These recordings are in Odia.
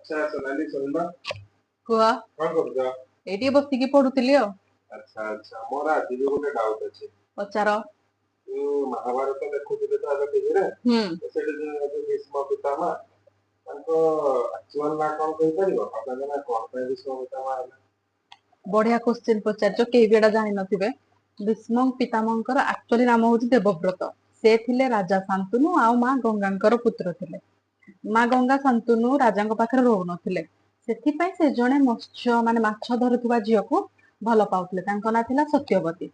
ଆଚ୍ଛା ସୋନାଲି, ଶୁଣିଲ। କୁହ। କଣ କରୁଛ? ଏଇଠି ବସିକି ପଢୁଥିଲି ଆଉ। ଆଚ୍ଛା ଆଚ୍ଛା, ମୋର ଆଜି ବି ଗୋଟେ ଡାଉଟ ଅଛି। ପଚାର। ଯୋଉ ମହାଭାରତ ଦେଖୁଥିଲେ ତ ଆଗ ଟିଭିରେ, ତ ସେଠି ଯୋଉ ଭୀଷ୍ମ ପିତାମା, ତାଙ୍କ ଆକ୍ଚୁଆଲ ନାଁ କଣ କହିପାରିବ? ଆଉ ତାଙ୍କ ନାଁ କଣ ପାଇଁ ଭୀଷ୍ମ ପିତାମା ହେଲା? ବଢିଆ କୋଶ୍ଚିନ୍ ପଚାରିଛ, କେହି ବି ଏଇଟା ଜାଣିନଥିବେ। ଭୀଷ୍ମ ପିତାମହଙ୍କର ଆକ୍ଚୁଆଲି ନାମ ହଉଛି ଦେବବ୍ରତ। ସେ ଥିଲେ ରାଜା ଶାନ୍ତନୁ ଆଉ ମା ଗଙ୍ଗାଙ୍କର ପୁତ୍ର ଥିଲେ। ମା ଗଙ୍ଗା ଶାନ୍ତନୁ ରାଜାଙ୍କ ପାଖରେ ରହୁନଥିଲେ, ସେଥିପାଇଁ ସେ ଜଣେ ମତ୍ସ୍ୟ ମାନେ ମାଛ ଧରୁଥିବା ଝିଅକୁ ଭଲ ପାଉଥିଲେ। ତାଙ୍କ ନାଁ ଥିଲା ସତ୍ୟବତୀ।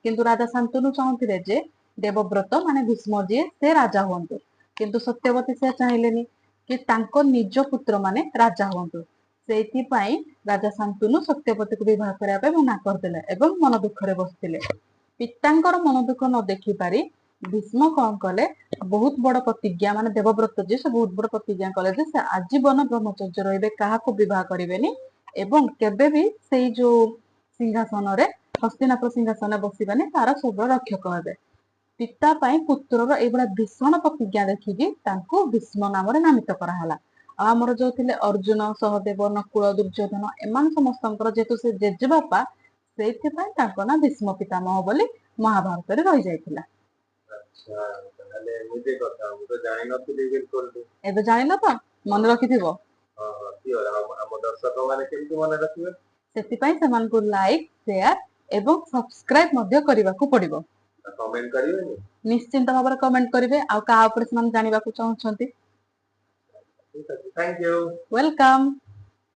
କିନ୍ତୁ ରାଜା ଶାନ୍ତନୁ ଚାହୁଁଥିଲେ ଯେ ଦେବବ୍ରତ ମାନେ ଭୀଷ୍ମ ଯିଏ ସେ ରାଜା ହୁଅନ୍ତୁ। କିନ୍ତୁ ସତ୍ୟବତୀ ସେ ଚାହିଁଲେନି କି ତାଙ୍କ ନିଜ ପୁତ୍ର ମାନେ ରାଜା ହୁଅନ୍ତୁ। ସେଇଥିପାଇଁ ରାଜା ଶାନ୍ତନୁ ସତ୍ୟବତୀକୁ ବିବାହ କରିବା ପାଇଁ ମନା କରିଦେଲେ ଏବଂ ମନ ଦୁଃଖରେ ବସିଥିଲେ। ପିତାଙ୍କର ମନ ଦୁଃଖ ନ ଦେଖିପାରି ଭୀଷ୍ମ କଣ କଲେ? ବହୁତ ବଡ ପ୍ରତିଜ୍ଞା, ମାନେ ଦେବବ୍ରତ ଯିଏ ସେ ବହୁତ ବଡ ପ୍ରତିଜ୍ଞା କଲେ ଯେ ସେ ଆଜୀବନ ବ୍ରହ୍ମଚର୍ଯ୍ୟ ରହିବେ, କାହାକୁ ବିବାହ କରିବେନି ଏବଂ କେବେ ବି ସେଇ ଯୋଉ ସିଂହାସନରେ, ହସ୍ତିନାପୁର ସିଂହାସନରେ ବସିବେନି, ତାର ସବୁବେଳେ ରକ୍ଷକ ହେବେ। ପିତା ପାଇଁ ପୁତ୍ରର ଏଇଭଳିଆ ଭୀଷଣ ପ୍ରତିଜ୍ଞା ଦେଖିକି ତାଙ୍କୁ ଭୀଷ୍ମ ନାମରେ ନାମିତ କରାହେଲା। ଆଉ ଆମର ଯୋଉ ଥିଲେ ଅର୍ଜୁନ, ସହଦେବ, ନକୁଳ, ଦୁର୍ଯ୍ୟୋଧନ, ଏମାନେ ସମସ୍ତଙ୍କର ଯେହେତୁ ସେ ଜେଜେବାପା, ସେଇଥିପାଇଁ ତାଙ୍କ ନାଁ ଭୀଷ୍ମ ପିତାମହ ବୋଲି ମହାଭାରତରେ ରହିଯାଇଥିଲା। ଆଚ୍ଛା, ତାହେଲେ ଏମିତି କଥା, ମୁଁ ତ ଜାଣିନଥିଲି ବିଲକୁଲ ବି। ଏବେ ଜାଣିଲ ତ, ମନେ ରଖିଥିବ। ହଁ, ସିଓର। ଆଉ ଆମ ଦର୍ଶକ ମାନେ କେମିତି ମନେ ରଖିବେ? ସେଥିପାଇଁ ସେମାନଙ୍କୁ ଲାଇକ୍, ସେୟାର ଏବଂ ସବସ୍କ୍ରାଇବ ମଧ୍ୟ କରିବାକୁ ପଡିବ। କମେଣ୍ଟ କରିବେନି? ନିଶ୍ଚିନ୍ତ ଭାବରେ କମେଣ୍ଟ କରିବେ ଆଉ କାହା ଉପରେ ସେମାନେ ଜାଣିବାକୁ ଚାହୁଁଛନ୍ତି। ଠିକ ଅଛି, thank you. Welcome.